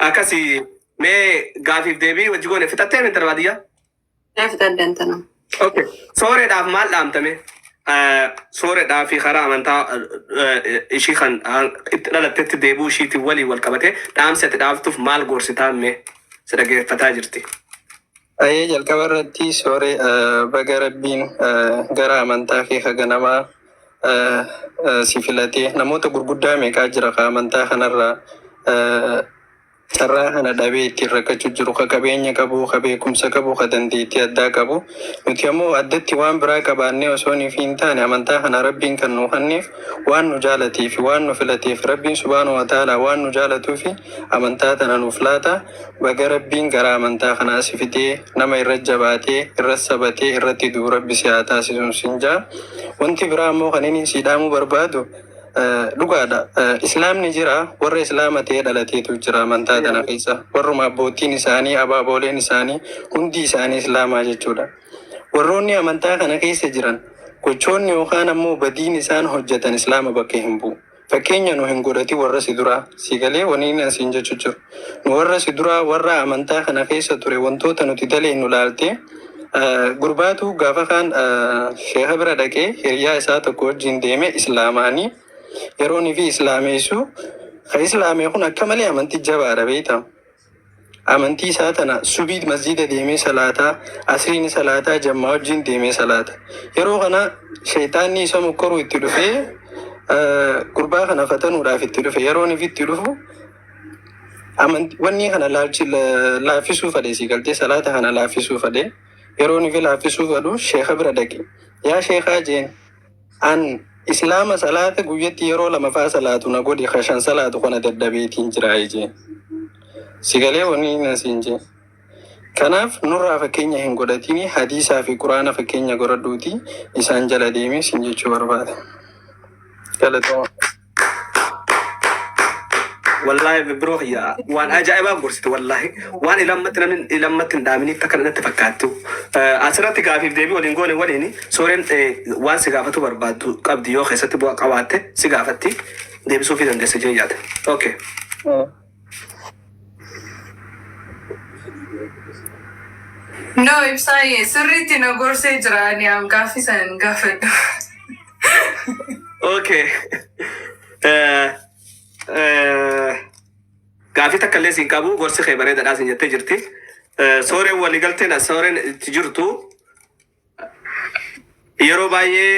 Akkasi mee gaafiif deebii wajji goone fixattee intala baadiyyaa? Ee fixadheen tana. Okay. Sooreedhaaf maal dhaamtame? Sooreedhaa fi karaa amantaa ishii kan itti dhalattetti deebi'uu ishiitiin waliin wal qabatee dhaamsi ati dhaamtuuf maal gorsitaa mee? Si dhageeffataa jirti. Ayee jalqaba irratti sooree baga rabbiin gara amantaa kee ka ganamaa si filatee namoota gurguddaa meeqaa jira ka amantaa kanarraa carraa kana dhabee ittiin rakkachuu jiru, ka qabeenya qabu, ka beekumsa qabu, ka dandeettii addaa qabu. Nuti ammoo addatti waan biraa qabaannee osoo niif hin taane amantaa kana Rabbiin kan nuu kenneef waan nu jaalateef, waan nu filateef, Rabbiin subhaanahu wa ta'aalaa waan nu jaalatuufi amantaa tana nuuf laata. Baga Rabbiin gara amantaa kanaa si fidee nama irra jabaatee, irra sabatee, irratti du'u Rabbi si haa taasisuun sin jaa. Wanti biraa ammoo kan inni sii dhaamuu barbaadu Dhugaadha. Islaamni jira, warra Islaama ta'ee dhalateetu jira amantaa tana keessa. Warruma abboottiin isaanii, abaabooleen isaanii hundi isaanii Islaamaa jechuudha. Warroonni amantaa kana keessa jiran gochoonni yookaan ammoo badiin isaan hojjetan Islaama bakka hin bu'u. Fakkeenya nu hin godhatin warra si duraa. Si galee wani inni asiin jechu jiru. Nu warra si duraa warra amantaa kana keessa ture wantoota nuti daleynu laaltee Gurbaatu gaafa kaan sheekha bira dhaqee hiriyaa isaa tokko wajjin deeme islaamaanii yeroo inni fi islaameessu ka islaamee kun akka malee amantii jabaadha beektaa. Amantii isaa tana subii masjiida deemee salaataa, asriin salaataa, jammaa wajjin deemee salaata. Yeroo kana sheexaanni isa mokkoruu itti dhufee gurbaa kana fatanuudhaaf itti dhufe. Yeroo inni itti dhufu amanti wanni kana laalchi laaffisuu fadhe si galtee salaata kana laaffisuu fadhe yeroo inni laaffisuu fadhu sheeka bira dhaqe yaa sheekaa jeen an islaama salaata guyyatti yeroo lama faa salaatu na godhi ka shan salaatu kana dadhabeetiin jiraa jeen si galee wanni inni asiin jeen kanaaf nurraa fakkeenya hin godhatini hadiisaa fi quraana fakkeenya godhadhuuti isaan jala deemee sin jechuu barbaada galatooma. Wallaahi biroo kiyya waan ajaa'ibaa gorsite wallaahi waan ilammatti namni ilammatti hin dhaaminiif akka natti fakkaattu. Asirratti gaafiif deebii waliin goone waliin sooreen waan si gaafatu barbaaddu qabdi yoo keessatti bu'aa qabaatte si gaafatti deebisuufii dandeessa jee yaada. Okay. No, ibsaayee sirriitti na gorsee jira ani am gaaffii sana hin gaafadhu. Okay. Gaaffii takka illee siin qabu gorsi kee bareedaadhaa siin jettee jirti. Sooreen waliigalteen as sooreen itti jirtu yeroo baay'ee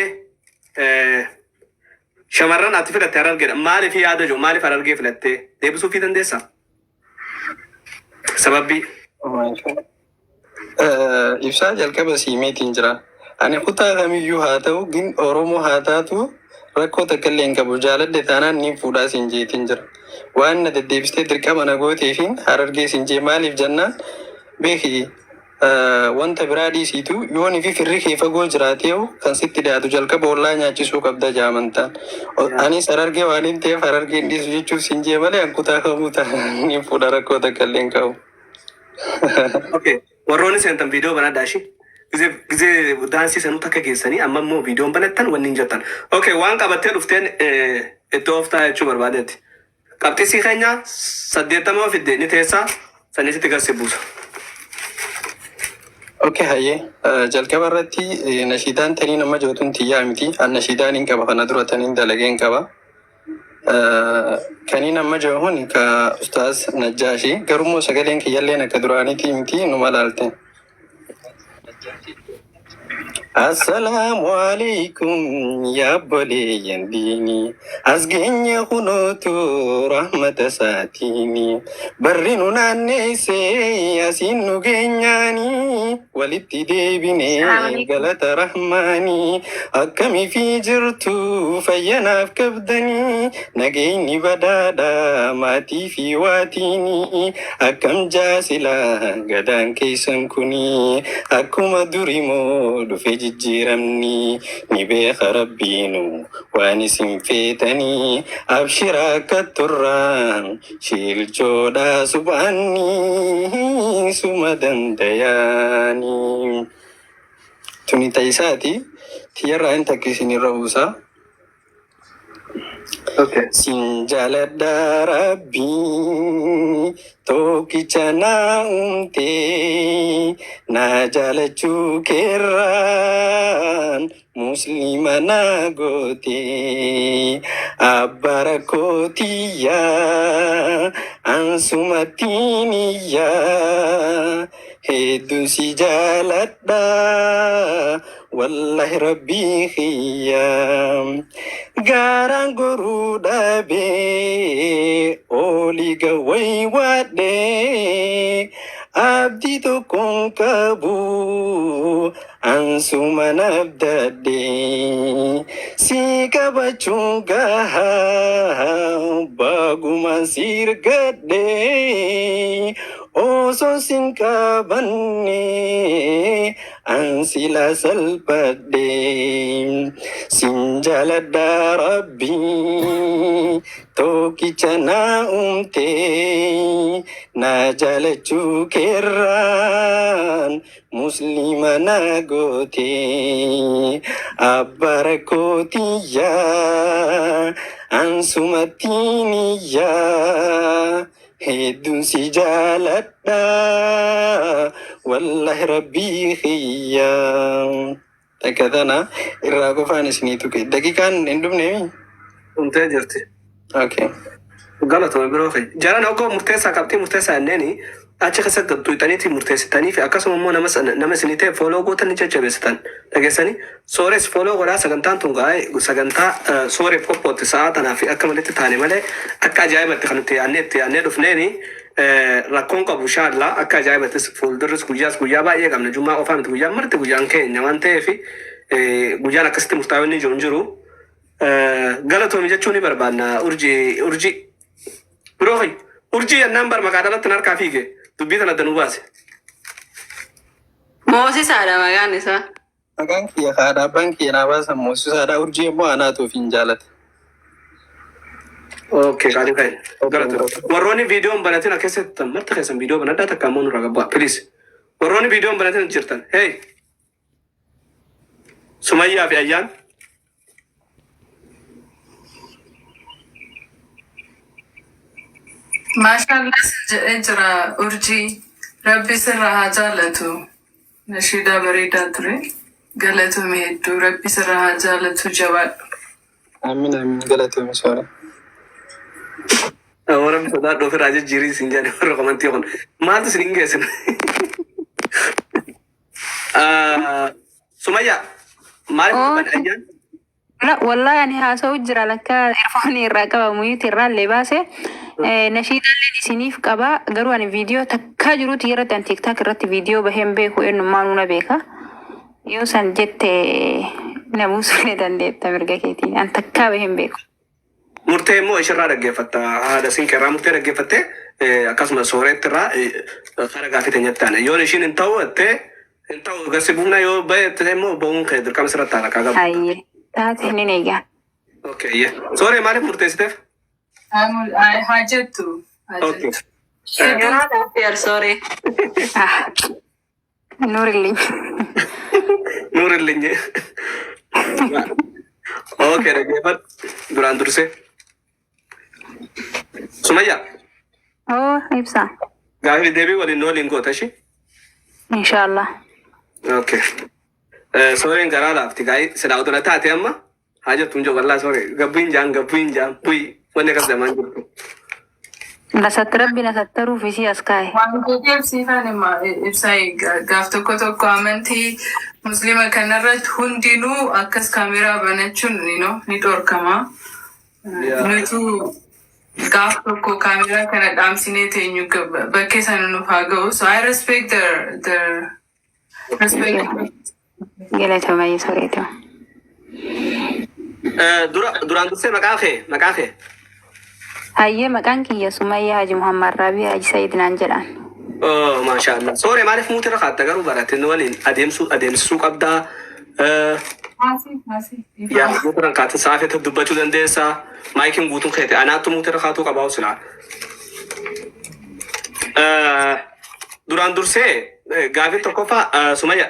shamarran ati filatte harargeedha. Maaliif yaada jiru? Maaliif harargee filattee? Deebisuufii dandeessaa? Sababbii. Ibsaa jalqaba siimeetiin jira. Ani kutaa kamiyyuu haa ta'u gin Oromoo haa taatu rakkoo takka illee hin qabu. Jaaladhe taanaan niin fuudhaa siin jeetiin jira. Waan na deddeebistee dirqama na gooteefiin harargee siin jee maaliif jennaan beeki Wanta biraa dhiisiitu yoonii fi firri kee fagoo jiraateehu kan sitti dhiyaatu jalqaba ollaa nyaachisuu qabda jaa amantaan. Anis harargee waanin ta'eef harargee hin dhiisu jechuuf siin jee malee an kutaa kamuu taanaan niin fuudha rakkoo takka illee hin qabu. Okay. Warroonni seentan viidiyoo banadhaa ishii. Gizee gizee daansii sanuu takka geessanii amma immoo viidiyoon banattan wanni hin jettan. Okay, waan qabattee dhufteen itti ooftaa jechuu barbaadeeti. Qabxisii keenya 80 yoo fidde ni teessa sanisitti gad si buusa. Okay hayyee jalqaba irratti nashiidaan taniin amma jirtuun tiyyaa miti an nashiidaan hin qaba kana dura taniin dalageen qaba. Kaniin amma jiru kun ka ustaaz Najjaashi garuu sagaleen kiyyalleen akka duraanitii miti numa laalte. Assalaamu alaikum yaa obboleeyyan diinii as geenye kunootu rahmata isaatiini barri nu naanneesse asiin nu geenyaanii walitti deebine Assalamu alaikum. galata rahmaanii akkamii fi jirtu fayyanaaf qabdanii nageenyi badhaadha maatii fi waatiinii Akkam jaa silaa gadaan keessan kuni akkuma duri moo dhufe jijjiiramni ni beeka rabbiinu waan isin feetanii abshira akka turraan shiilchoodha subhaanni suma dandayaani. Tuni ta isaati tiyyarraa hin takka isinirra buusa. Okay. Sin jaaladha, Rabbii tokkicha na uumte, na jaalachuu keerraan muslima na goote, abbaa rakkootiyaa ansumattiin iyyaa, hedduun si jaaladha wallahi Rabbii kiyyaa, gaaraan goruu dhabee olii gawway waadhee, abdii tokkoon qabu ansuma nabdadhe, si qabachuun gahaa bagumaan sirgadhe, osoo sin qabanne ansila salphadhe. Sin jaaladha, Rabbii tokkicha na uumte, na jaalachuu keerraan muslima na goote, abbaa rakkootiyaa ansumattiin iyyaa, hedduun si jaaladha wallahi Rabbii kiyyaa. Takka tana irraa qofaan isinii tuqe. Daqiiqaan hin dhumneemi? Dhumtee jirti. Okay. Galatoomi biroo kiyya. Jaran hoggoo murteessaa qabxii murteessaa jenneeni achi keessatti tuqxaniiti murteessitanii fi akkasuma immoo nama sana nama isinii ta'e follow gootan ni jajjabeessitan. Dhageessanii soores follow godhaa. Sagantaan tun gaa sagantaa sooreef qophootti sa'aa tanaa fi akka malitti taane malee akka ajaa'ibatti kan nuti yaadnee itti yaadnee dhufneeni rakkoon qabu inshaallaa. Akka ajaa'ibattis fuuldurris guyyaas guyyaa baay'ee qabna. Jummaa qofaa miti, guyyaan marti guyyaan keenya waan ta'eef guyyaan akkasitti murtaa'ee inni jiru hin jiru. Galatoomi jechuun ni barbaanna. Urjii, urjii biroo kiyya, urjii jennaan bar maqaa dhalatti harkaa fiige dubbii tana danuu baase. Moosisaadha maqaan isaa. Maqaan kiyya haadha abbaan kiyya naa baasan Moosisaadha. Urjii immoo anaatu ofiin jaalata. Okay, qaalii ka'e. Galatoomi. Warroonni viidiyoon banatin akkasitti marti keessan viidiyoo banadhaa, takka immoo nurraa gabbaa. Please. Warroonni viidiyoon banatin jirtan. Hey. Sumayyaa fi Ayyaan. Maashaallah jedhee jira urjii. Rabbi sirra haa jaalatu. Nashiidaa bareedaa ture. Galatoomi hedduu, Rabbi sirra haa jaalatu, jabaadhu. Amiin, amiin, galatoomi soora. Warra sodaadhu ofirraa jijjiirii isin jedhe warra komantii kun. Maaltu isin hin geessin? Sumayyaa, maaliif Oo. dubbanne Ayyaan? La, wallahi ani haasa'u jira, lakka earphone irraa qaba, mute irraa illee baase. Nashiidaalleen isiniif qaba, garuu ani viidiyoo takkaa jiruuti irratti, ani TikTok irratti viidiyoo baheen beeku, eenyummaa nuna beeka. Yoo san jette na buusullee dandeetta, mirga keetiin an takkaa baheen beeku. Murtee immoo ishirraa dhaggeeffatta. Haadha siinqeerraa murtee dhaggeeffattee akkasuma sooreetti irraa kara gaaffii teenyatti taane. Yoon ishiin hin ta'u jettee hin ta'u gasi buufna, yoo bahe jettee immoo ba'uun kee dirqama sirratti haala kaa qabu. Hayyee, taate nin eegaa. Okay, yeah. Sooree, maaliif murteessiteef? Haa jettu. Haa jettu. Garaa dhaafeer sooree. Ah, nuurilli. Nuurillinye. Okay, dhaggeeffadhu. Duraan dursee. Sumayyaa, Oo, ibsa. Gaaffii deebii waliin nu waliin goota ishee. Inshaallah. Okay. Sooreen garaa laafti gaa'ii silaa odoo na taate amma haa jettu hin jiru wallaa sooree gabbuin jaan gabbuin jaan bu'i wanni akkas jamaan jirtu. Nasatti Rabbi nasattaruuf isii as kaa'e. Waan jedheef siifaan hima ibsaa, gaaf tokko tokko amantii musliima kanarratti hundinuu akkas kaameraa banachuun ni dhorkama. Nutu gaaf tokko kaameraa kana dhaamsinee teenyu bakkee sana nuuf haa ga'u. So I respect their respect. Galatoomii soreetu. Dura duraan dursee maqaa kee. Hayyee, maqaan kiyya Sumayyaa Haji Muhammad Rabii Haji Sayid naan jedhaan. Oh, maashaallah. Sooree, maaliif mute irra kaatta garuu barate nu waliin adeemsuu adeemsisuu qabdaa. Haasii haasii. Yaa mute irra kaatte saafeta dubbachuu dandeessaa. Maayikiin guutuun keete anaattu mute irra kaatuu qabaa silaa. Duraan dursee gaafii tokkoffaa, Sumayya,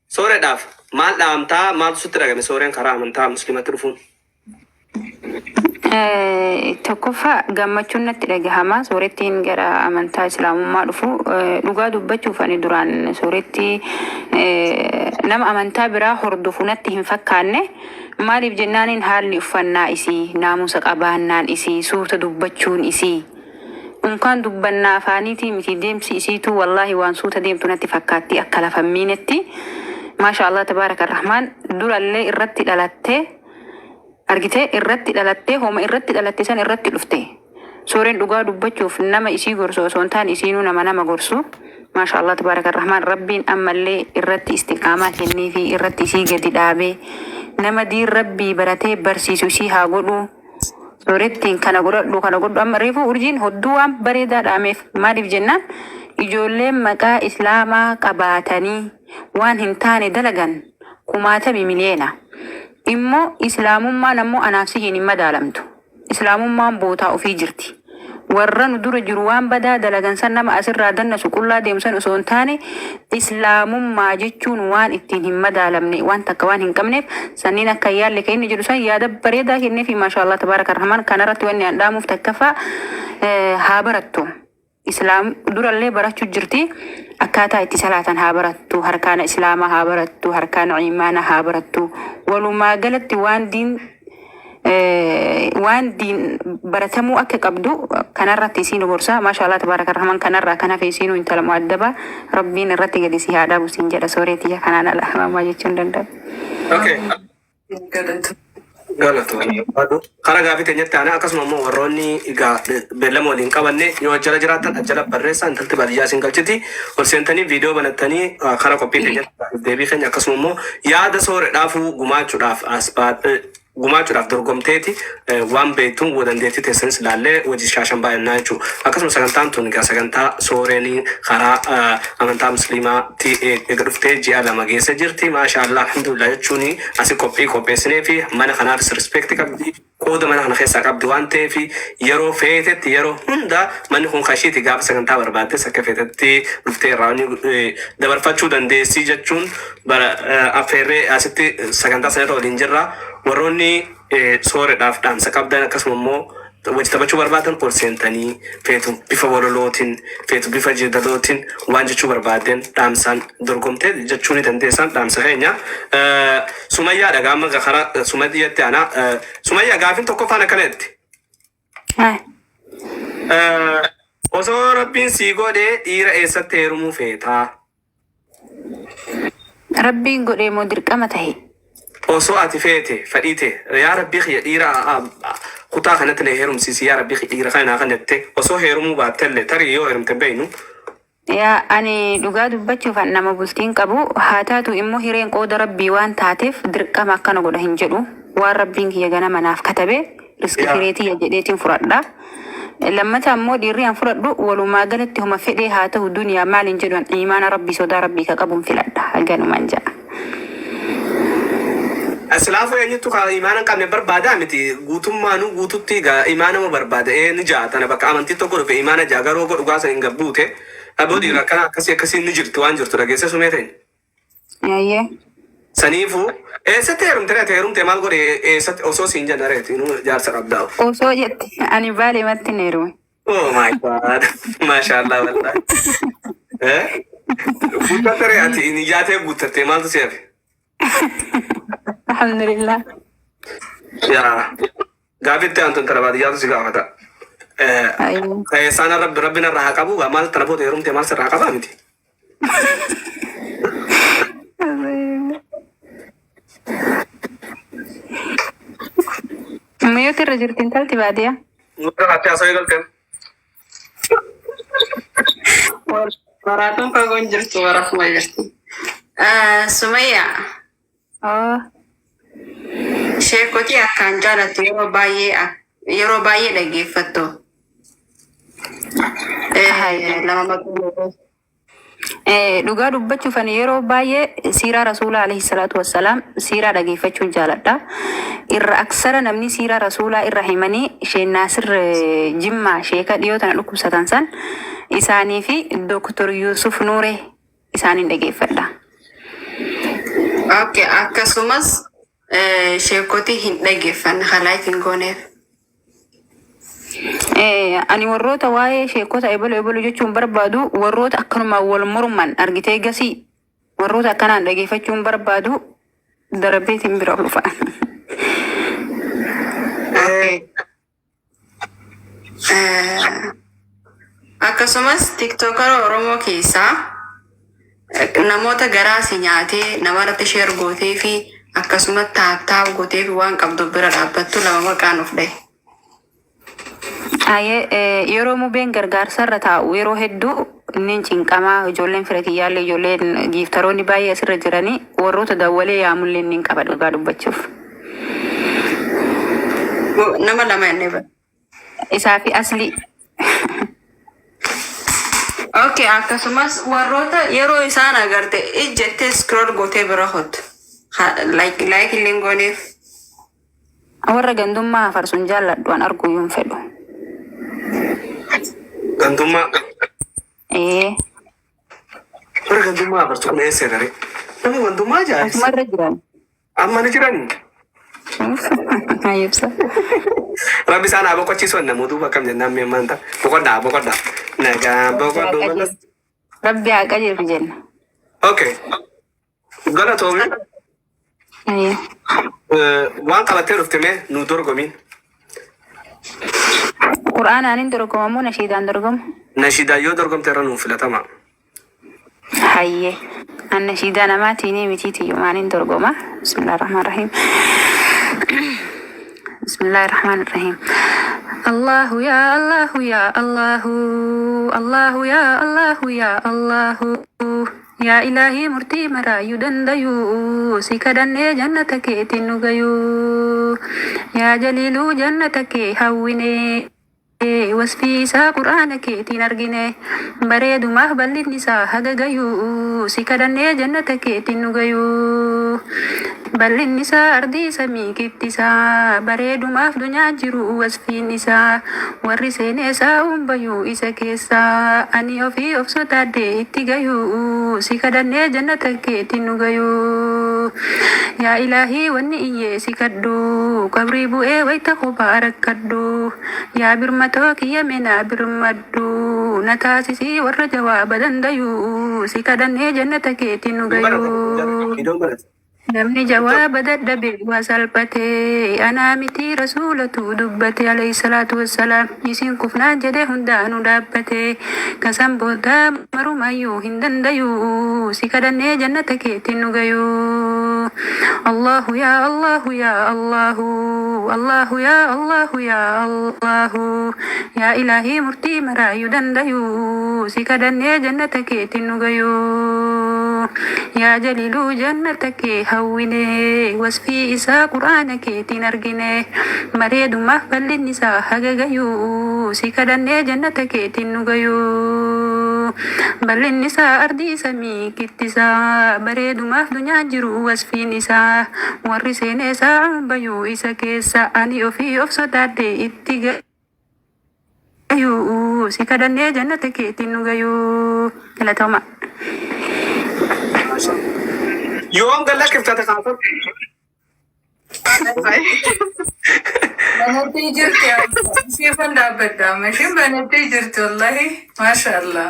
sooreedhaaf maal dhaamtaa, maaltu sitti dhagame sooreen karaa amantaa musliimatti dhufuun? Tokkoffaa, gammachuun natti dhagahama soorettiin gara amantaa islaamummaa dhufu. Dhugaa dubbachuuf, ani duraan sooretti nama amantaa biraa hordofu natti hin fakkaanne. Maaliif jennaaniin, haalli uffannaa isii, naamusa qabaannaan isii, suuta dubbachuun isii, unkaan dubbannaa afaaniitii miti, deemsi isiituu wallaahi waan suuta deemtu natti fakkaatti, akka lafa hin miinetti. Maasha Allah, tabaaraka rahmaan. Durallee irratti dhalattee argitee, irratti dhalattee, homa irratti dhalatte san irratti dhufte. Sooreen dhugaa dubbachuuf nama isii gorsu osoo hin taane, isiinuu nama nama gorsu. Maasha Allah, tabaaraka rahmaan. Rabbiin ammallee irratti istiqaamaa kennee fi irratti isii gadi dhaabee nama diin Rabbii baratee barsiisu isii haa godhu. Soorettiin kana godhadhu, kana godhu. Amma reefuu urjiin hodduu waan bareedaa dhaameef. Maaliif jennaan, ijoolleen maqaa islaamaa qabaatanii waan hin taane dalagan kumaatamii miliyeena. Immoo islaamummaan ammoo anaaf sihiin hin madaalamtu. Islaamummaan bootaa ofii jirti. Warra nu dura jiru waan badaa dalagan san, nama asirraa dannasu, qullaa deemu san osoo hin taane, islaamummaa jechuun waan ittiin hin madaalamne waan takka waan hin qabneef, sanniin akka hin yaalle kan inni jedhu san yaada bareedaa kenneefi. Maasha Allah, tabaaraka rahmaan. Kanarratti wanni an dhaamuuf, takkaffaa, haa barattu. Islaam durallee barachuu jirti. Akkaataa itti salaatan haa barattu, harkaana islaamaa haa barattu, harkaana imaanaa haa barattu. Walumaa galatti waan diin baratamuu akka qabdu kanarratti isiin gorsa. Maasha Allah, tabaaraka rahman. Kanarraa kan hafe isiinuu intala mu'addaba Rabbiin irratti gadi si haa dhaabu siin jedha sooreetiyya. Kanaan ala maamaa jechuu hin danda'u. Okay. Galatu. Galatoomii. Karaa gaafii teenyatti aanaa, akkasuma immoo warroonni egaa beellama waliin qabanne yoo jala jiraatan ajjala barreessaa, intalti baadiyyaa isin galchiti. Ol seentanii viidiyoo banattanii karaa qophii teenyatti deebii keenya, akkasuma immoo yaada sooredhaafuu gumaachuudhaaf as gumaachuudhaaf dorgomteeti waan beektuun dandeettii teessanis ilaallee hojii shaashan baay'annaa jechuudha. Akkasuma sagantaan tun egaa sagantaa sooreenii karaa amantaa musliimaatti eega dhuftee ji'a 2 geessa jirti. Maasha Allah, alhamdulillah jechuun asi qophii qopheessinee fi mana kanaafis respect qabdi. Qooda mana kana keessaa qabdi waan ta'eef, yeroo feetetti, yeroo hunda manni kun kashiiti, gaafa sagantaa barbaaddes akka feetetti dhuftee irraa dabarfachuu dandeessi jechuun bara affeerree asitti sagantaa sanarra waliin jirra. Warroonni sooredhaaf dhaamsa qabdan, akkasuma immoo wajji taphachuu barbaadan, ol seentanii feetu bifa walalootiin, feetu bifa jeedalootiin waan jechuu barbaaden dhaamsaan dorgomtee jechuu ni dandeessan dhaamsa keenya. Sumayyaadha gaama karaa Sumayyaatti aanaa. Sumayyaa, gaafin tokkoffaan akkana jetti. Osoo Rabbiin sii godhee dhiira eessatti heerumuu feetaa? Rabbiin godhee moo dirqama tahe? Osoo ati feete, fedhii ta'e, yaa Rabbii kiyya, dhiira kutaa kanatti na heerumsiisi, yaa Rabbii kiyya, dhiira kana naa kan jette, osoo heerumuu baattellee, tarii yoo heerumte hin beeknu. Yaa, ani dhugaa dubbachuuf an nama bultiin qabu haa taatu, immoo hireen qooda Rabbii waan taateef dirqama akkana godha hin jedhu. Waan Rabbiin kiyya ganama naaf katabe riski hireetiyya jedheetiin fudhadha. Lammata ammoo dhiirri an fudhadhu walumaa galatti homa fedhee haa ta'u, duniyaa maal hin jedhu, an imaana Rabbii, sodaa Rabbii ka qabuun filadha, haganumaan jedha. Silaafuu eenyutu ka imaana hin qabne barbaadaa miti, guutummaanuu guututti egaa imaanama barbaada ee ni jaa tana bakka amantii tokko dhufe imaana jaa, garuu godhu gaasa hin gabbuute aboo dhiira akkana akkasii akkasii ni jirti, waan jirtu dhageesse sumee ta'e. Ayyee. Saniifuu eessatti heerumte reete? Heerumte maal godhe eessatti osoo siin jenna reeti inuu jaarsa qabdaa. Osoo jette, ani Baalee matti hin heerume. Oh my God. Maashaallah wallahi. Eh? Guuttatte ree ati inni jaatee guuttatte, maaltu si hafe? Alhamdulillah. Yaa. Gaafitti aantu intala baadiyyaatu si gaafata. Eh, Ayyee. Keessaan rabbi rabbi narraa haa qabu, maal tana booda heerumte maal sirraa qabaa miti. Mute irra jirti intalti baadiyyaa. Warra hattee haasawee galteen. Waraatuun fagoon jirtu, warafuma jirti. Sumayyaa, Oh. Sheekotii akkaan jaalattu yeroo baay'ee dhaggeeffattu. Lama maqaa. Dhugaa dubbachuuf, ani yeroo baay'ee siiraa rasuulaa alayhi salaatu wassalaam, siiraa dhageeffachuun jaaladha. Irra aksara namni siiraa rasuulaa irra himanii Sheen Naasir Jimmaa, sheeka dhiyoo tana dhukkubsatan san, isaanii fi Dooktor Yuusuf Nuuree isaaniin dhageeffadha. Okay, akkasumas sheekotii hin dhaggeeffanne halaa hin gooneef. Ani warroota waa'ee sheekota ebalu ebalu jechuun barbaadu, warroota akkanumaan wal morman argitee, gasii warroota akkanaan dhageeffachuun barbaadu darbeetiin bira dhufa. Okay. Akkasumas TikTokera Oromoo keessaa namoota garaa si nyaatee namarratti share gootee fi akkasumas tap tap gootee fi waan qabdu bira dhaabbattu lama maqaan of dhahe. Ayyee, yeroo mubeen gargaarsarra taa'u yeroo hedduu inni cinqamaa, ijoolleen fira kiyyaallee, ijoolleen gifteroonni baay'ee asirra jiranii, warroota dawwalee yaamullee inni qaba dhugaa dubbachuuf. Nama lama inni bara. Isaa fi Aslii. Okay, akkasumas warroota yeroo isaan agarte ijjettee scroll gootee bira hottu. Like like illee hin gooneef. Warra gandummaa hafarsuun jaalladhu, an arguu hin fedhu. Gandummaa. Ee. Warra gandummaa hafarsu kun eessa jedhare? Nama gandummaa jaayessa. Asumarra jiran. Amma ni jirani. Ibsa. Rabbi isaan haa boqochiisu, namoota duuba akkam jennaan mee maanta boqodhaa boqodhaa. Nagaa boqodhuu malas. Rabbi haa qajeelchu jenna. Okay. Galatoomi. Ayyee. Waan qabattee dhufte mee nu dorgomiin. Qur'aanaan hin dorgomamu moo nashiidaan dorgomu? Nashiidaa yoo dorgomte irra nuuf filatama. Hayyee. An nashiidaa namaatiin mitiitiyyu maaniin dorgoma. Bismillah ar-Rahmaan Rahim. بسم الله الرحمن الرحيم. الله يا الله يا الله، الله يا الله يا الله، يا إلهي murtii maraayyuu dandayuu, si kadhannee jannata keetiin nu gayuu, yaa jaliiluu jannata kee hawwinee, wasfii isaa Qur'aana keetiin argine, bareedumaaf bal'inni isaa haga gayuu, si kadhannee jannata keetiin nu gayuu, bal'inni isaa ardii samii kittisaa, bareedumaaf dunyaa jiru wasfiin isaa, warri seenee isaa umbayuu isa keessaa, ani ofii of sodaadhee itti gayuu, si kadhannee jannata keetiin nu gayuu, yaa ilaahii wanni iyyee si kadhu, qabrii bu'ee wayita kophaa rakkadhu, yaa birmatoo kiyya menaa birmadhu, na taasisii warra jawaaba dandayuu, si kadhannee jannata keetiin nu gayuu. Idoon barate. Namni jawaaba dadhabe waa salphatee, anaa miti rasuulatu dubbate alayhi salaatu wassalaam, isin kufnaan jedhe hundaanuu dhaabbate, kasan booda marumayyuu hin dandayuu, si kadhannee jannata keetiin nu gayuu. Allahu ya Allahu ya Allahu, Allahu ya Allahu ya Allahu, yaa ilaahii murtii maraayyuu dandayuu, si kadhannee jannata keetiin nu gayuu, yaa jaliiluu jannata kee hawwine, wasfii isaa Qur'aana keetiin argine, bareedumaaf bal'inni isaa haga gayuu, si kadhannee jannata keetiin nu gayuu, bal'inni isaa ardii samii kittisaa, bareedumaaf dunyaa jiru wasfiin isaa, warri seenee isaa bayuu isa keessa, ani ofii of sodaadhe itti gayuu, si kadhannee jannata keetiin nu gayuu. Galatooma. Yoom galla kiftate kaafam? Banattee jirti. Isheefan dhaabbadha. Amma isheen banattee jirti wallahi. Maashaallah.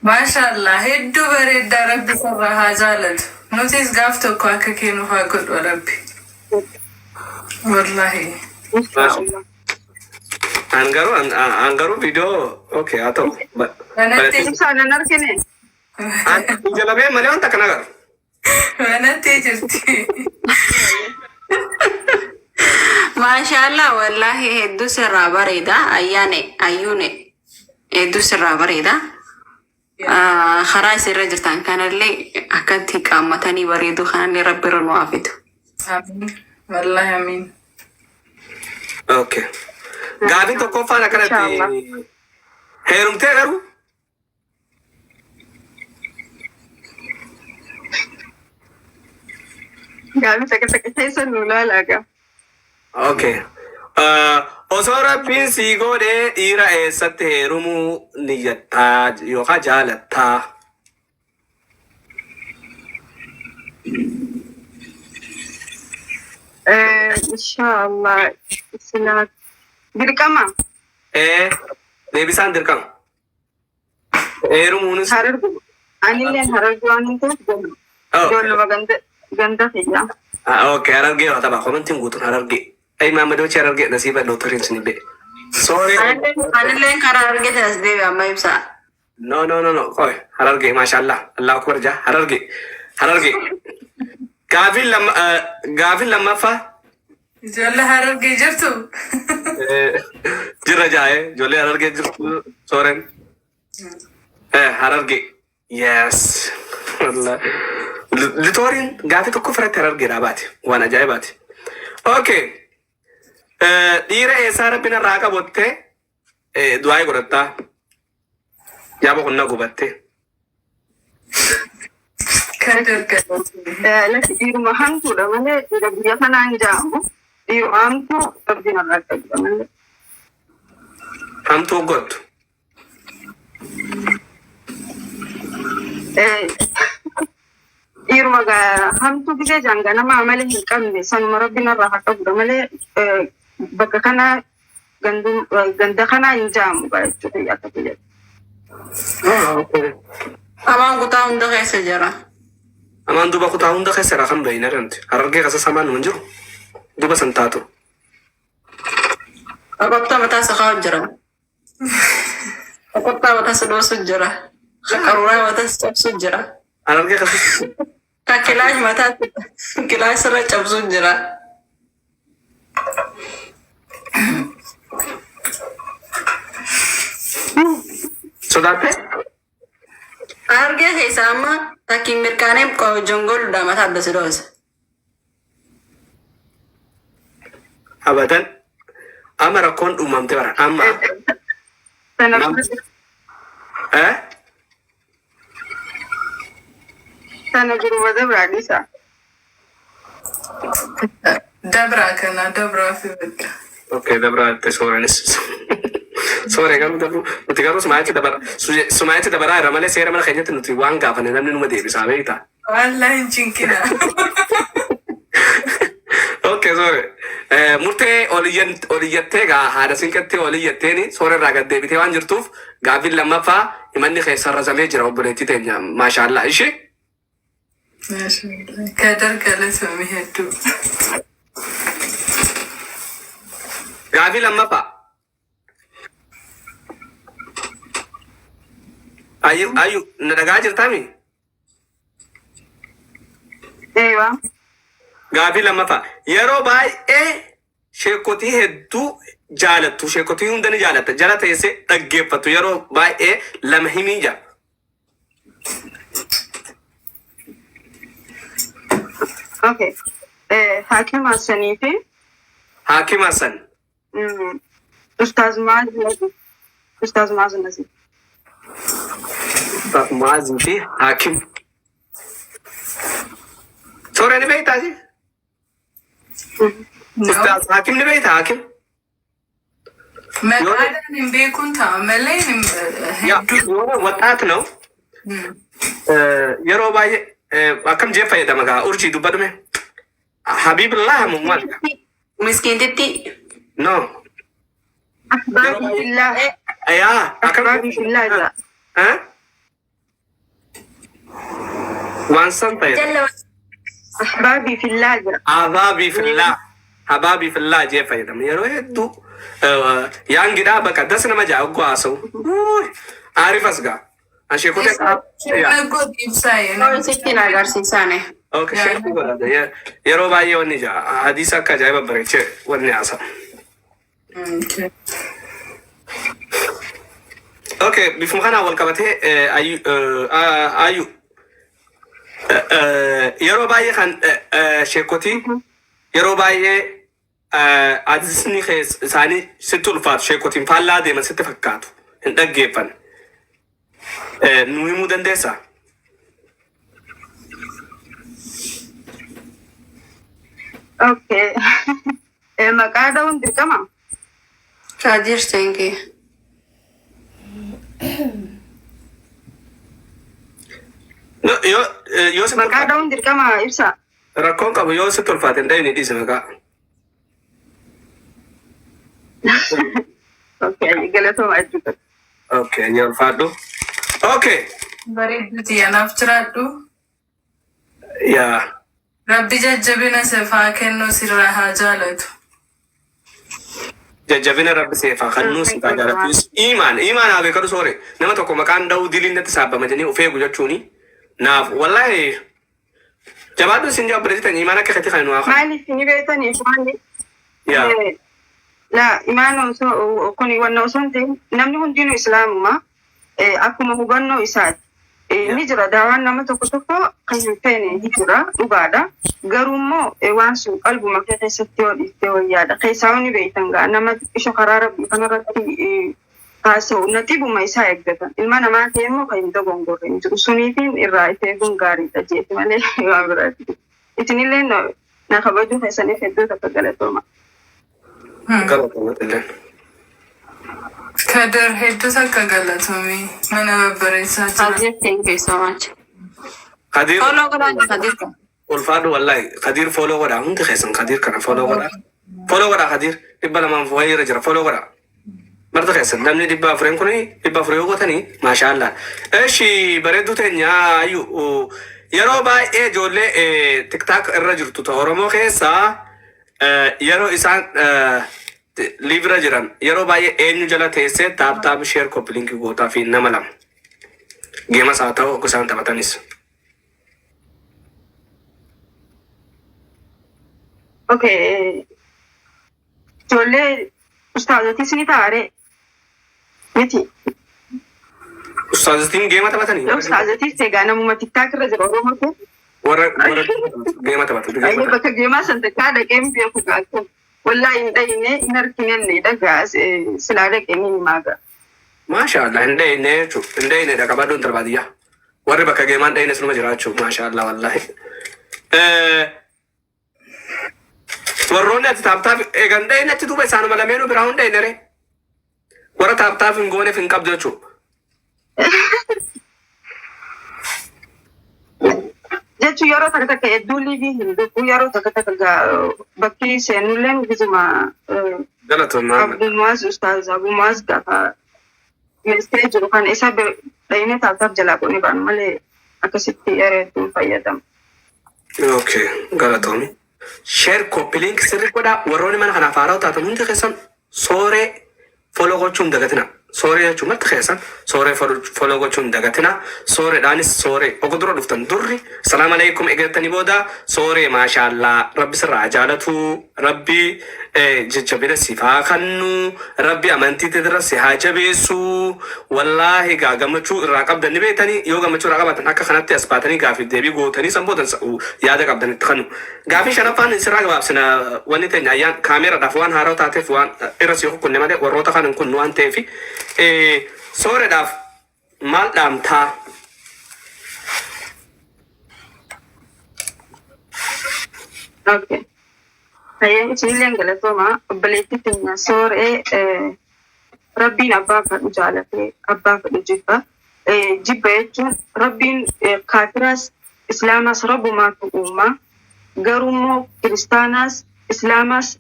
Maashaallah. Hedduu bareeddaa, Rabbi sirraa haa jaalatu. Nutis gaaf tokko akka kennuuf haa godhu Rabbi. Wallahi. An garuu viidiyoo, okay, haa ta'u. Banattee Ibsaa nan argine. An ija lameen malee wanta kana agarru. Banattee jirti. Maashaallah, wallaahi hedduu sirraa bareeda, ayyaane ayyuune hedduu sirraa bareeda. Karaa isirra jirtan kanallee akkatti qaammatanii bareedu kanallee Rabbi irra nu haa fidu. Amiin. Wallahi amiin. Okay. Gaafiin tokkoffaan akkanatti heerumtee garuu? Gaafii takka takka keessa nu ilaalaa gaa. Okay. Osoo Rabbiin sii godhee dhiira eessatti heerumuu niyyattaa yookaan jaalattaa? Inshaallah silaa Dirqama. Ee, deebisaan dirqama. Heerumuunis. Harargu. Anillee Harargee waan hin ta'eef ijoolluma ganda kiyya. Ah, okay, Harargee haa tapha. Komantiin guutuun Harargee. Ay, Maammadochi Harargee nasiiba dooktoriin sin bee. Sorry. Anilleen karaa argite as deebi amma ibsaa. No, no, no, no. Qoy, Harargee, maashaallah. Allahu akbar jaa. Harargee. Harargee. Gaafiin lamma gaafiin lammaffaa. Ijoollee Harargee jirtu. Jirra jaa'ee ijoollee Harargee jirtu sooreen. Harargee. Yes. Wallahi. Litooriin gaafii tokko ofirratti Harargeedhaa baate. Waan ajaa'ibaati. Okay. Dhiira eessaa rabbiin irraa qabattee du'aa godhattaa. Yaaba qonnaa gubattee. Kan dargaggeessu. Lakki, dhiiruma hamtuudha malee dhiira biyya kanaa hin jaamu. Dhiiruma hamtuu rabbiin irraa qabudha malee. Hamtuu godhu. Dhiiruma hamtuu gisee jaan ganama amala hin qabne sanuma rabbiin irraa haa qabudha malee bakka kana ganda kanaa hin jaamu jechuudha akka biyya. Amaan kutaa hunda keessa jira. Amaan duuba kutaa hunda keessa irraa kan bahin argamte. Harargee keessa samaan hin jiru. Duuba san taatu. Qoqqobtaa mataa sakaa jira. Qoqqobtaa mataa sadoosu jira. Qaruuraa mataa cabsu jira. Harargee keessa. Ka kilaash mataa kilaash irra cabsu jira. Sodaattee? Harargee keessa amma takkiin mirkaanee jongoluudha mataa adda si dhoose. Abadan. Amma rakkoon uumamte bara. Amma. Sana Eh? sana jiru dabraa dhiisa. Dabraa kana dabraa fi bakka. Okay, dabraa sooranis. Sooree garuu dabru nuti garuu sumaayachi dabaraa irra malee seera mana keenyatti nuti waan gaafanne namni numa deebisaa beektaa. Wallahi hin cinkina. Okay, soore. Murtee oliyyattee gaa haadha sinqattee oliyyatteeni soora irraa gad deebitee waan jirtuuf gaaffiin lammaffaa himanni keessa rasamee jira obboleettii teenya maashaallah ishee. Kadar galatoomi hedduu. Gaaffii lammaffaa. Ayyu, ayyu, na dhagaa jirtaami? Eewa. Gaaffii lammaffaa. Yeroo baay'ee sheekotii hedduu jaalattu. Sheekotii hunda ni jaalatta. Jala teessee dhaggeeffattu. Yeroo baay'ee lama himii jira. Okay. Hakim Hassanii fi Hakim Hassan. Ustaaz Maaz Nazif. Ustaaz Maaz Nazif. Ustaaz Maazii fi Hakim. Soora ni beektaa? Ustaaz Hakim ni beektaa Hakim? Maqaadhaan hin beekuun ta'a malee Yaa hedduu. yeroo ወጣት ነው. Yeroo baay'ee akkam jee fayyadama gaa urjii dubbadhume. Habibullah moo maal? Miskiintitti. No. Ahbaabi fillah. Yaa akkam Ahbaabi fillah jedha. Eh? Waan san fayyada. Jalla. Ahbaabi fillah jedha. Ahbaabii fillah. Habaabii fillah jee fayyadama. Yeroo hedduu yaangidhaa bakka das nama jaa oggoo haasa'u. Aarifas gaa. Asheekota. Yaa. Godhi ibsaa. Sitti na agarsiisaane. Okay, sheekuu godhata. Yeroo baay'ee wanni jaa hadiisa akka ajaa'iba bareechee wanni haasa'u. Okay, bifuma kanaan wal qabatee ayyu ayyu yeroo baay'ee kan sheekotii yeroo baay'ee hadiisni isaanii sitti ulfaatu sheekotiin faallaa deeman sitti fakkaatu hin dhaggeeffan. Nu himuu dandeessaa? Okay. Maqaa dha'uun dirqama? Kadir, thank you. No, yoo yoo sitti Maqaa ulfaate dha'uun dirqama ibsa. Rakkoon qabu yoo sitti ulfaate hin dhayini dhiisi maqaa. Okay, galatooma jechuudha. Okay, ulfaadhu. Okay. Bareedduuti anaaf jiraadhu. Yaa. Rabbi jajjabina siif haa kennu, sirraa haa jaalatu. Jajjabina Rabbi seefaa kannuu siif haa jaalatu. Imaan imaan haa beekadu soore. Nama tokko maqaan dha'uu diliin natti saabbama jedhanii of eegu jechuuni. Naaf wallahi jabaadhu isin jaa obboleettii imaan akka kati kan nu haa kennu. Maaliif ni beektaniif maali? Yaa. La imaan osoo kun wanna osoo hin ta'in namni hundinuu islaamuma akkuma hubannoo isaati. Ni jira daawaan nama tokko tokko kan hin feene ni jira, dhugaadha. Garuu immoo waan sun qalbuma kee keessatti yoo dhiifte wayyaadha. Keessaa ni beektan gaa nama isha karaa Rabbii kanarratti haasa'u naxibuma isaa eeggatan. Ilma namaa ta'e immoo kan hin dogongorre hin jiru. Suniitiin irraa if eeguun gaariidha jeeti malee waan biraati. Isinillee na kabajuu keessaniif hedduu takka galatooma. Galatooma illee. Kadir, hedduu takka galatoomii, mana babbareessaa jira. Kadir, thank you so much. Kadir. Follow godhaa Kadir. Ulfaadhu wallahi. Kadir follow godhaa, hundi keessan Kadir kana follow godhaa. Follow godhaa Kadir, 200 wayii irra jira, follow godhaa. Marta keessan namni 400 kun 400 yoo gootanii maashaallah. Eshi, bareedduu teenya ayyu, yeroo baay'ee ijoollee TikTok irra jirtu ta Oromoo keessaa yeroo isaan live irra jiran yeroo baay'ee eenyu jala teessee tap tap, share, copy link gootaa fi nama lama gameas haa ta'u akka isaan taphatanis. Okay. Ijoollee ustaazotis ni taare miti. Ustaazotiin game taphatanii? Ustaazotis egaa namuma TikTok irra jira Oromoo ta'e. Warra game taphatu. Ayyee, bakka gameaa san takkaa dhaqee hin beeku gaafsan. Wallaahi hin dhayine, hin arginenne dhagaa, silaa dhaqee ni himaa gaa. Maasha Allah, hin dhayine jechuudha. Hin dhayine dhaqa baaduu intala baadiyyaa. Warri bakka gameaa hin dhayine sunuma jiraachuu, maasha Allah wallahi. Warroonni ati tap tap eegan dhayine achi duuba isaanuma lameenuu biraa hin dhayine ree. Warra tap tap hin gooneef hin qabdu jechuudha. Jechuun yeroo takka takka hedduu live hin dhufu, yeroo takka takka gaa bakki seenulleen gizuma Galatoon Muhammad. Abumaas, ustaaz Abumaas gaafa ministeera jiru kan isa dhayine tap tap jalaa goone baanu malee akkasitti yeroo hedduu fayyadamu. Okay, galatoomi. Share, copy link sirri godhaa. Warroonni mana kanaaf haaraa taatan hundi keessan sooree follow gochuun dagatina. Sooree jechuun marti keessan sooree follow gochuun dagatina. Sooreedhaanis sooree oga dura dhuftan durri salaam alaikum eegattanii booda sooree maashaallaa, Rabbi sirraa jaalatu, Rabbi jajjabina siif haa kennu, Rabbi amantii irra si haa jabeessu. Wallaahi gaa gammachuu irraa qabdan ni beektanii, yoo gammachuu irraa qabaatan akka kanatti as baatanii gaafiif deebii gootanii san boodan yaada qabdan itti kennu. Gaafii shanaffaan sirraa gabaabsina. Wanni teenya ayyaan kaameeraadhaaf waan haaraa taateef waan irra si kukkunne malee warroota kaan hin kunnu waan ta'eef, sooreedhaaf maal dhaamtaa? Okay. Hayyee, isinillee galatooma. Obboleettii teenya sooree, Rabbiin abbaa fedhu jaalatee abbaa fedhu jibba. Jibba jechuun Rabbiin kaafiraas islaamaas Rabbumaatu uumaa. Garuu immoo kiristaanaas islaamaas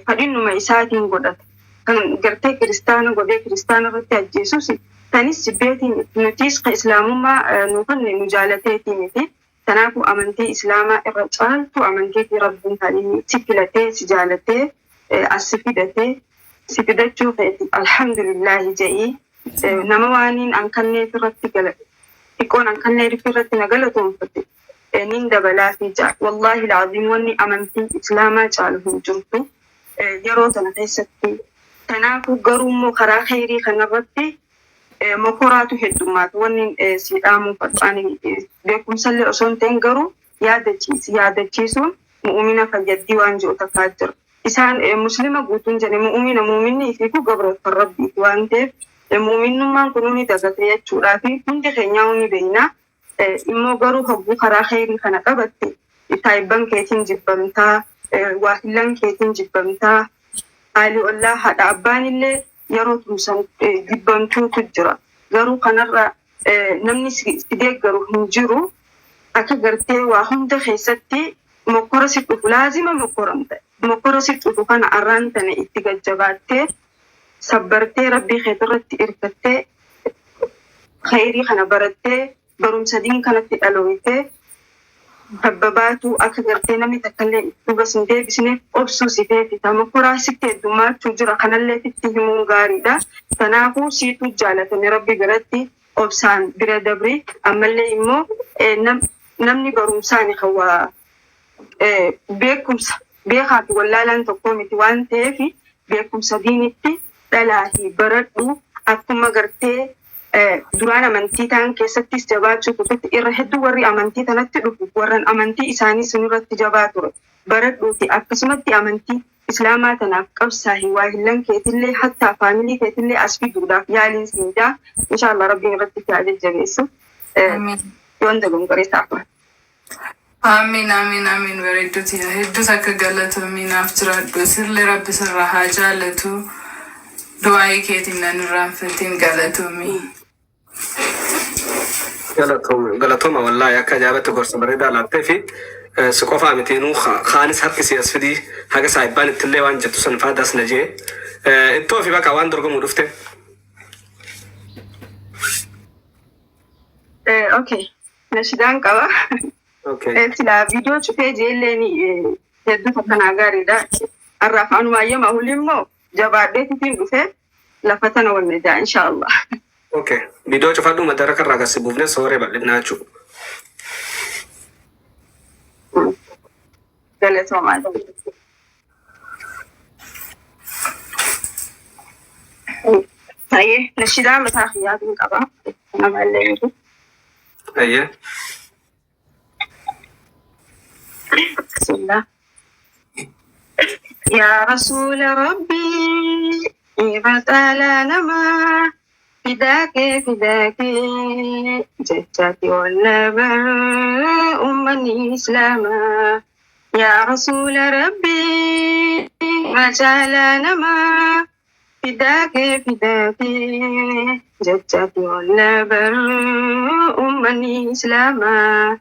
fadhinnuma isaatiin godhata. Kan gartee kiristaana godhee kiristaana irratti ajjeesus tanis jibbeetiin, nutis kan islaamummaa nu kanne nu jaalateetii miti. Kanaafuu amantii islaamaa irra caaltu amantiitii Rabbiin kan inni si filatee si jaalatee as si fidatee si fidachuu keetiif alhamdulillahi jedhii, nama waaniin an kanneef irratti gala xiqqoon an kanneef irratti na galatoonfate nin dabalaafi ja'a. Wallaahi alaaziim, wanni amantii islaamaa caalu hin jirtu yeroo tana keessatti. Kanaafuu garuu immoo karaa kheyrii kanarratti mokoraatu heddummaata. Wanni si dhaamuu fadhu ani beekumsallee osoo hin ta'in garuu yaadachiisi. Yaadachiisuun mu'umina fayyaddi waan jiru takkaa jira. Isaan muslima guutuun jedhe, mu'umina mu'uminni ifiifuu gabroottan Rabbiiti waan ta'eef mu'uminnummaan kunuu ni dagate jechuudhaa fi hundi keenyaa ni beekna. Immoo garuu hogguu karaa kheyrii kana qabatte taayibban keetiin jibbamtaa, waahillan keetiin jibbamtaa, haali ollaa haadha abbaan illee yeroo tumsan jibbamtuutu jira. Garuu kanarra namni si deeggaru hin jiru. Akka gartee waa hunda keessatti mokkora si dhufu laazima mokkoramta. Mokkora si dhufu kana arraan tana itti gajjabaattee Sabbartee rabbii keetirratti irkattee khayrii kana barattee barumsa diin kanatti dhalooytee tabba baatuu akka gartee namni takkallee duuba sin deebisne obsuu si feeti. Tama sitti heddummaachuu jira kanallee sitti himuun gaariidha. Kanaafuu siitu jaalatame rabbi biratti, obsaan bira dabri. Ammallee immoo namni barumsaani kan waa beekumsa beekaa fi wallaalaan tokko miti waan ta'eef, beekumsa diinitti dhalaahi baradhu. Akkuma gartee duraan amantii ta'an keessattis jabaachuu turtetti, irra hedduu warri amantii tanatti dhufu warran amantii isaanii sunirratti jabaa ture. Baradhuuti akkasumatti amantii islaamaa tanaaf qabsaahi. Waa hillan keetillee hattaa family keetillee as fiduudhaaf yaaliin siin jaa. Inshaallah rabbiin irratti si haa jajjabeessu. Yoon dogongoree ta'a. Amiin, amiin, amiin. Bareedduuti, hedduus akka galatoomii, naaf jiraadhu. Sirlee rabbi sirraa haa jaalatu. Du'aayii keetiin nan irraanfatiin, galatoomii. Galatooma, wallaahi akka ajaa'ibatti gorsa bareedaa laattee fi si qofaa miti, nuu kaanis harki si as fidii haga saahibbaan ittillee waan jettu san faadas na jee ittoo fi bakka waan dorgomuu dhufte. Okay, nashidaan qaba. Silaa viidiyoo cufee jeelleen hedduu takkanaa gaariidha. Har'aaf anumaa hulli immoo jabaadheetiin dhufee lafa tana wanne jaa inshaallah. Okay. Viidiyoo cufadhu, madaraka irraa gasi buufnee sooree bal'ifnaa jechuudha. Galatoomaa. Hayyee, nashidaa mataa kiyyaatiin qaba. Namallee miti. Ayyee. Bismillah. يا رسول ربي إذا نما فداك فداك جتاتي والنبر أمني إسلاما. يا رسول ربي رجال نما فداك فداك جتاتي والنبر أمني إسلاما.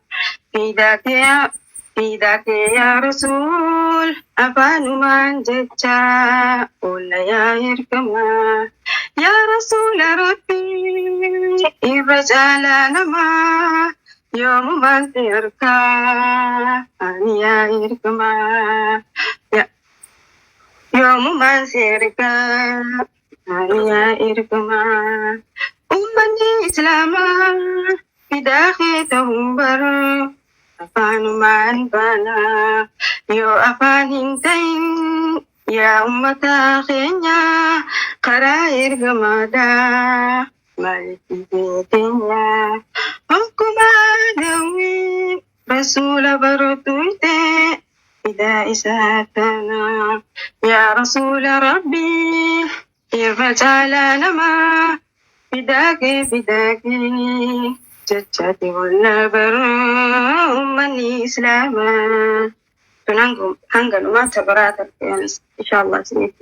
فداك يا فداك يا رسول أفان جتا قل يا إركما. يا رسول ربي الرجال نما يوم من تركا يا إركما يوم من تركا يا إركما. أمني إسلاما فداخلتهم بر afaanumaan baanaa yoo afaan hin ta'in, yaa ummata keenya karaa ergamaadha maaliif teenya hokkuma dawwii rasuula baratuyte fidaa isaa tana. Yaa rasuula rabbii irra caalaa namaa fidaakee fidaakee jechaati walla bara ummanni islaamaa. Tun hanga dhumaa tabaraa ta'e inshallah isiniif.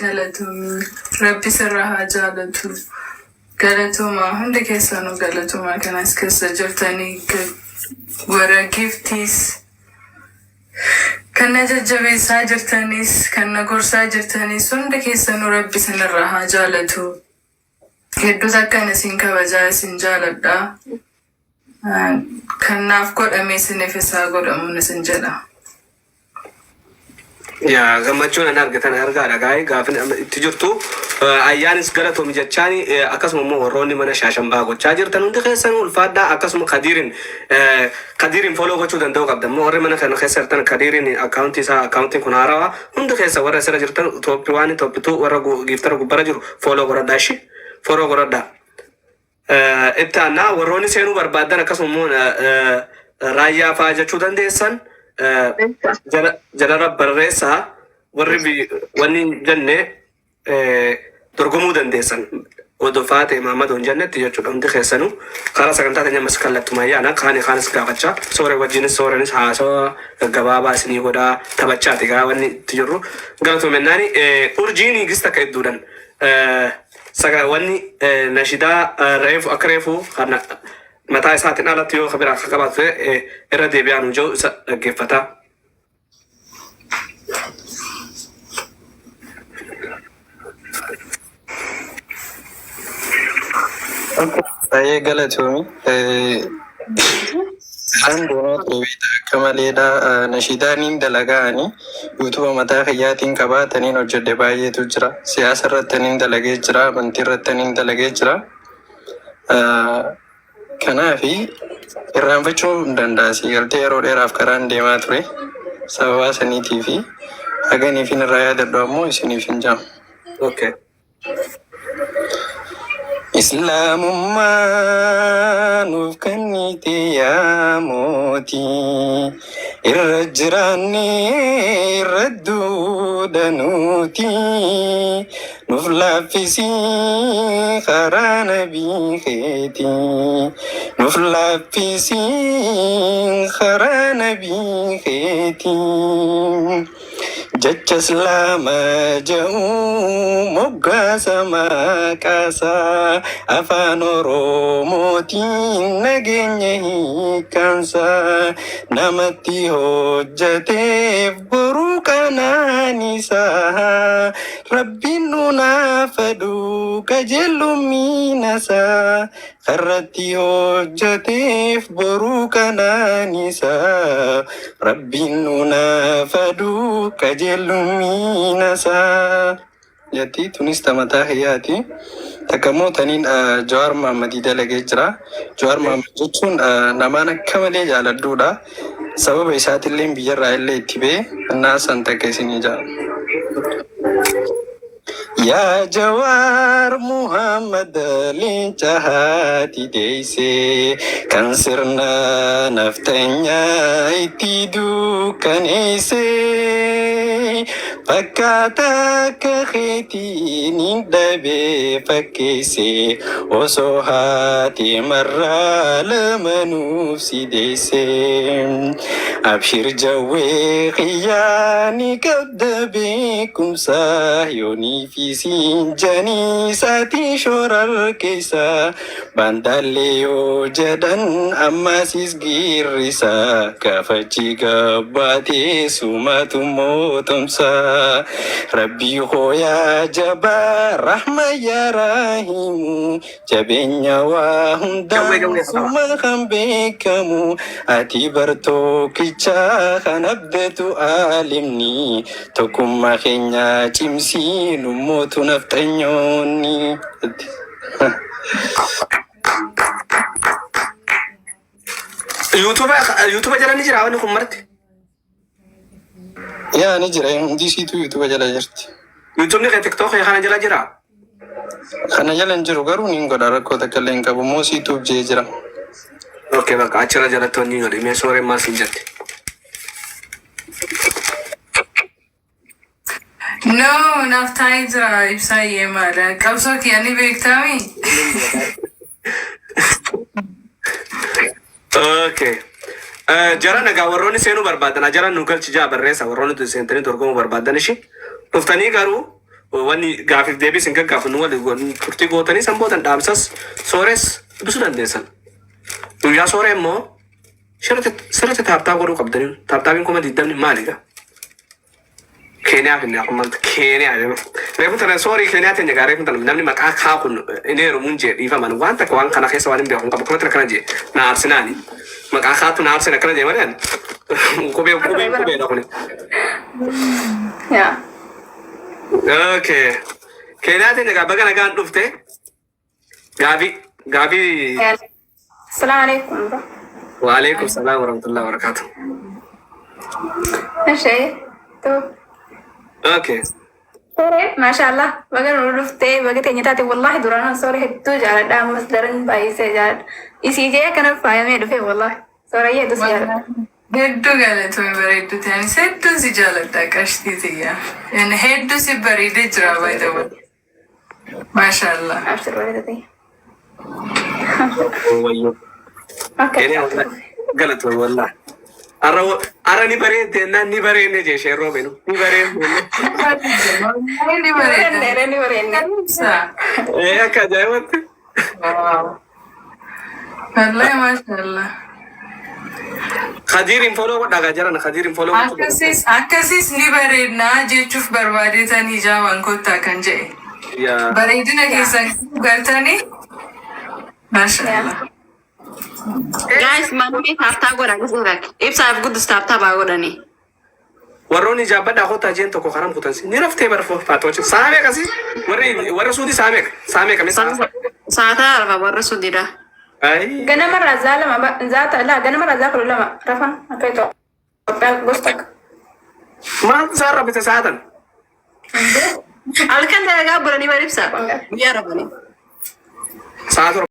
Galatoomii. Rabbi sirraa haa jaalatu. Galatoomaa, hundi keessanuu galatoomaa. Kanas keessa jirtanii warra giftiis kan na jajjabeessaa jirtanis, kan na gorsaa jirtanis, hundi keessanuu rabbi sinirraa haa jaalatu. Hedduus akkan isin kabajaa isin jaaladha. Kan naaf godhame isiniif isaa godhamuun isin jedha. Yaa gammachuun an argatan argaadha gaa'ee gaafin itti jirtu. Ayyaanis galatoomi jechaani, akkasuma immoo warroonni mana shaashambaa gochaa jirtan hundi keessan ulfaadhaa. Akkasuma kadiirin follow gochuu danda'u qabda immoo warri mana kana keessa jirtan kadiirin akkaawuntii isaa, akkaawuntiin kun haarawaa. Hundi keessa warra asirra jirtan top one, top two, warra giiftara gubbara jiru follow godhadhaa, ishi follow godhadhaa. Itti aanaa warroonni seenuu barbaadan akkasuma immoo raayyaa fa'aa jechuu dandeessan jalarra barreessaa. Warri wanni hin jenne dorgomuu dandeessan odoo faate Mahammad hin jennetti jechuudha. Hundi keessanuu karaa sagantaa teenya ammas kallattumaan yaana kaani kaanis gaafachaa soore wajjinis soorenis haasawa gaggabaabaa isinii godhaa taphachaati gaa wanni itti jirru. Galatoomennaani urjiin gis takka hedduudhan saga wanni nashidaa reefu akka reefu kana mataa isaatiin alatti yoo biraa akka qabaatu ta'e irra deebi'aa nu jiru isa dhaggeeffata. Baay'ee galatoomi. Isaan deemaa ture beektaa akka maleedha. Nashiidaaniin dalagaani YouTube mataa kiyyaatiin qabaataniin hojjedhe baay'eetu jira. Siyaasa irrattaniin dalagee jira. Amantii irrattaniin dalagee jira. Kanaafi irraanfachuu hin danda'a. Si galtee yeroo dheeraaf karaan deemaa ture. Sababaa saniitii fi haganiifin irraa yaadadhu ammoo isiniif hin jaamu. Okay. Islaamummaa nuuf kennite yaa mootii, irra jiraanne irra duudha nuti, nuuf laaffisii karaa nabii keetii, nuuf laaffisii karaa nabii keetii. Jecha Islaama ja'u moggaasa maqaasaa, afaan Oromootiin nageenya hiikkaansaa, namatti hojjateef boruu qanaanisaa, Rabbiin nuunaa fedhu qajeelummiinasaa, karratti hojjateef boruu qanaanisaa, Rabbiin nuunaa fedhu qajeelummiinasaa. Jetti tunis tamataa hiyyaati. Takka immoo taniin Jawaar Mahammadii dalagee jira. Jawaar Mahammad jechuun namaan akka malee jaaladhuudha. Sababa isaatillee biyyarraa illee itti ba'e naasan takka isinii jaa. Yaa Jawaar Muhammad, leenca haati deeyse, kan sirna naftanyaa itti dukkaneeyse, fakkaata akka keetiin hin dhabe fakkeeyse, osoo haati marraa lamanuuf si deeyse. Abshir jawwee kiyyaa, ni qabda beekumsa, yoonii fi siin janii saatii shorar keessa, baandaallee yoo jedhan ammasis girrisa, gaafachi gabbaatee sumatu mootomsa. Rabbii hooyaa jabaa, rahma yaa rahimu, jabeenya waa Jawwee jawwee hundaan qaba. Suma kan beekamu ati bartookicha kan abdatu aalimni, tokkummaa keenya cimsii nummootu nafxanyoonni. YouTube jala ni jira wanni kun marti. Yaa, ni jira, hundi isiitu YouTube jala jirti. YouTubeni kee TikTok kana jala jira. Kana jala hin jiru, garuu niin godha, rakkoo takka illee hin qabu, moo siituuf jee jira. Okay, bakka achirra jalatti wanni godhe mee sooreen maal siin jette? No, naaf taa'ee jira ibsaayyee maala. Qabsoo kiyya ni beektaami? Okay. Jara nagaa, warroonni seenuu barbaadan ajara nu galchi jaa barreessa, warroonni seentanii dorgomuu barbaadan ishi dhuftanii, garuu wanni gaafiif deebii isin gaggaafannu wali turtii gootanii san boodan dhaamsas soores dubbisuu dandeessan. Guyyaa sooree immoo sirriitti tap tap godhuu qabdanii, tap tapiin 20,000 maali gaa? Keeniyaa finne akkuma Keeniyaa jedhu. Reefu tana soorii Keeniyaa teenya gaa, reefu tana namni maqaa kaa kun inni heerumuun jee dhiifaman waan takka waan kana keessa waan hin beeku hin qabu akkamitti akkana jee na aarsinaani. Maqaa kaatu na aarsin akkana jee malee ani qubee qubeen qubeedha kuni. Yaa. Okay. Keeniyaa teenya gaa, baga nagaan dhufte, gaafii gaafii. Assalamu alaikum. Waalaikum salaam warahmatullahi wabarakatuh. Ishee tu. Okay. Sore, mashallah. Baga nu dhuftee, baga teenya taate. Wallahi duraan sore hedduu jaaladha, ammas daran baay'isee jaaladha. Isii jee akkana faayamee dhufe wallahi. Sore hedduu si jaaladha. Hedduu galatoomi bareedduu ta'e. Anis hedduu si jaaladha qashtii tiyya. Yani hedduu si bareedee jira, by the way. Maashaallah. Abshir bareeda ta'e. Wayyoo. Akka Keeniyaa wallahi galatoomi wallahi. Arra arra ni bareedde naan ni bareedne jee isheen roobenu ni bareedne. Ni bareeda. Ni bareedne, ni bareedne. Ibsa. Eh, akka ajaa'ibatti. Wow. Wallahi maashaallah. Khadiiriin follow godhaa gaa jaran, Khadiiriin follow gochuu godha. Akkasiis ni bareednaa jechuuf barbaadeetanii jaawaan kottaa kan jedhe. Yaa. Bareedina keessan galtanii. Maashaallah. Guys, manni tap tap godha gisee ibsaaf guddis tap tap haa godhanii. Warroonni jaabbadhaa kottaa jeen tokko karam kutansi. Ni raftee barfoo faatoochi. Saa meeqa si? Warri warra suutii saa meeqa? Saa meeqa mee saa? Saataa arfa warra sudiidha. Ayi. Ganamarraa zaa 2 zaa laa ganamarraa zaa 12 rafan akka Itoophiyaa gosa takka. Maaltu isaan raffise saatan? Halkan dalagaa bulanii bar ibsa. Guyyaa rafanii. Saa 7.